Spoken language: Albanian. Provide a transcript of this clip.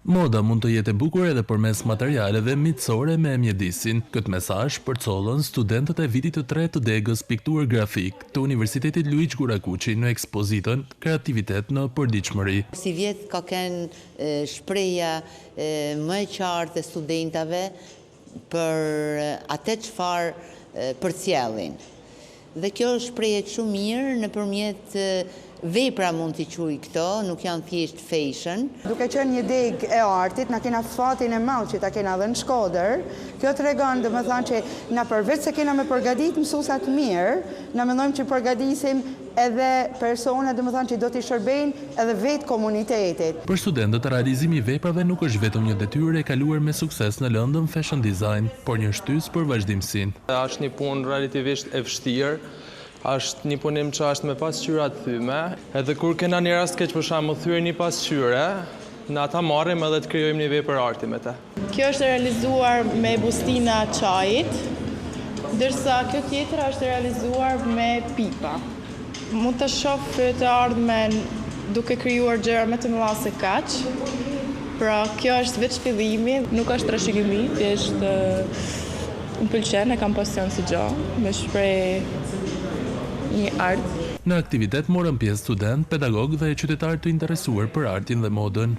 Moda mund të jetë e bukur edhe përmes materialeve miqësore me mjedisin. Këtë mesazh përcollën studentët e vitit të tretë të degës Pikturë Grafik të Universitetit Luigj Gurakuqi në ekspozitën Kreativitet në përditshmëri. Sivjet ka qenë shprehja më e qartë e studentave për atë çfarë përcjellin. Dhe kjo shprehet shumë mirë nëpërmjet vepra mund t'i quaj këto, nuk janë thjesht fashion. Duke qenë një degë e artit, na kena fatin e madh që ta kena dhe në Shkodër, kjo tregon domethënë që na përveç se kena me përgatit mësusa të mirë, na mendojmë që përgatisim edhe persona domethënë që do t'i shërbejnë edhe vetë komunitetit. Për studentët, realizimi i veprave nuk është vetëm një detyrë e kaluar me sukses në lëndën Fashion Design, por një shtysë për vazhdimësinë. Është një punë relativisht e vështirë, është një punim që është me pasqyra të thyme, edhe kur kena një rast keq për shembull thyer një pasqyre, na ta marrim edhe të krijojmë një vepër arti me të. Kjo është e realizuar me bustina çajit, ndërsa kjo tjetra është e realizuar me pipa. Mund të shoh të ardhmen duke krijuar gjëra më të mëdha se kaq. Pra, kjo është veç fillimi, nuk është trashëgimi, thjesht më pëlqen, e kam pasion si gjë, me shpreh një art. Në aktivitet morën pjesë studentë, pedagogë dhe qytetarë të interesuar për artin dhe modën.